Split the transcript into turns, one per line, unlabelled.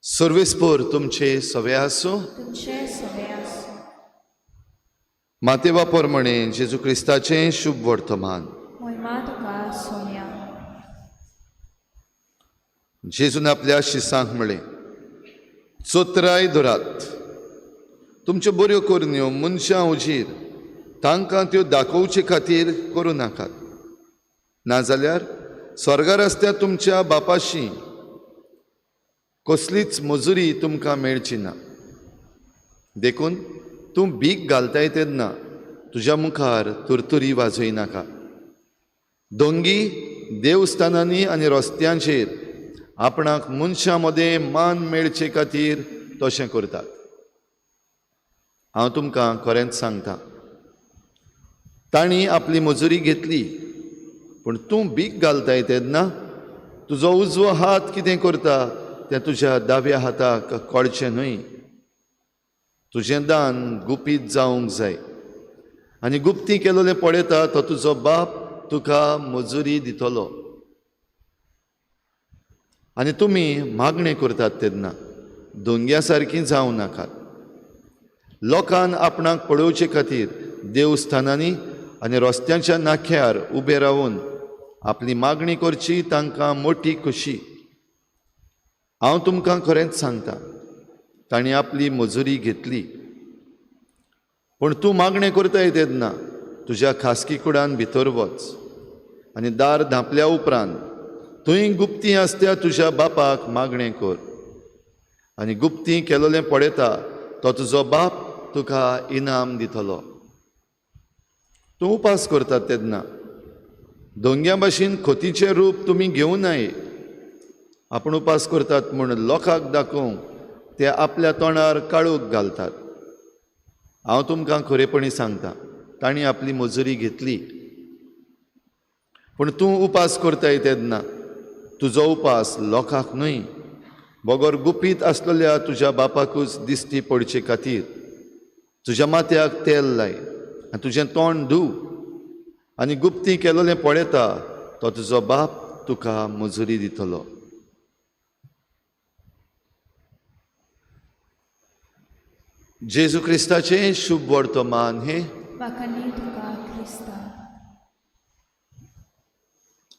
सर्वेस्पोर तुमचे सवे आसूं.
तुमचे सवे आसूं.
मातेवा प्रमाणे जेजू क्रिस्ताचें शुभ वर्तमान.
मोहिमा तुका सोम्या.
जेजून आपल्या शिसांक म्हळें, चोत्राय धरात, तुमच्यो बऱ्यो करण्यो मनशां उजीर तांकां त्यो दाखोवचे खातीर करूं नाकात, नाजाल्यार स्वर्गार आसत्या तुमच्या बापाशी कसलीच मजुरी तुमकां मेळची ना. देखून तूं भीक घालताय तेन्ना तुज्या मुखार तुरतुरी वाजय नाका. दोंगी देवस्थानांनी आनी रस्त्यांचेर आपणाक मनशां मदें मान मेळचे खातीर तशें करतात. हांव तुमकां खरेंच सांगता, तांणी आपली मजुरी घेतली, पूण तूं भीक घालताय तेन्ना तुजो उजवो हात कितें करता तें तुज्या दाव्या हाताक कळचें न्हय. तुजें दान गुपीत जावंक जाय आनी गुप्ती केलोलें पळयता तो तुजो बाप तुका मजुरी दितलो. आनी तुमी मागणें करतात तेन्ना दोंग्या सारकीं जावं नाकात. लोकान आपणाक पळोवचे खातीर देवस्थानांनी आनी रस्त्यांच्या नाख्यार उबे रावन आपली मागणी करची तांकां मोटी खोशी. हांव तुमकां खरेंच सांगता, तांणी आपली मजुरी घेतली. पूण तूं मागणें करताय तेन्ना तुज्या खासगी कुडान भितर वच आनी दार धांपल्या उपरांत थंय गुप्ती आसत्या तुज्या बापाक मागणें कर, आनी गुप्ती केलोलें पळयता तो तुजो बाप तुका इनाम दितलो. तूं उपास करता तेन्ना दोंग्या भाशेन खोतीचें रूप तुमी घेवं नये. आपूण उपास करतात म्हूण लोकांक दाखोवंक ते आपल्या तोंडार काळोख घालतात. हांव तुमकां खरेपणी सांगता, तांणी आपली मजुरी घेतली. पूण तूं उपास करताय तेन्ना तुजो उपास लोकांक न्हय, बगर गुपीत आसलेल्या तुज्या बापाकूच दिश्टी पडचे खातीर तुज्या माथ्याक तेल लाय आनी तुजें तोंड धूव, आनी गुप्ती केलोलें पळयता तो तुजो बाप तुका मजुरी दितलो. जेजू क्रिस्ताचें शुभ वर्तमान हें.
वाखाणी तुका क्रिस्ता.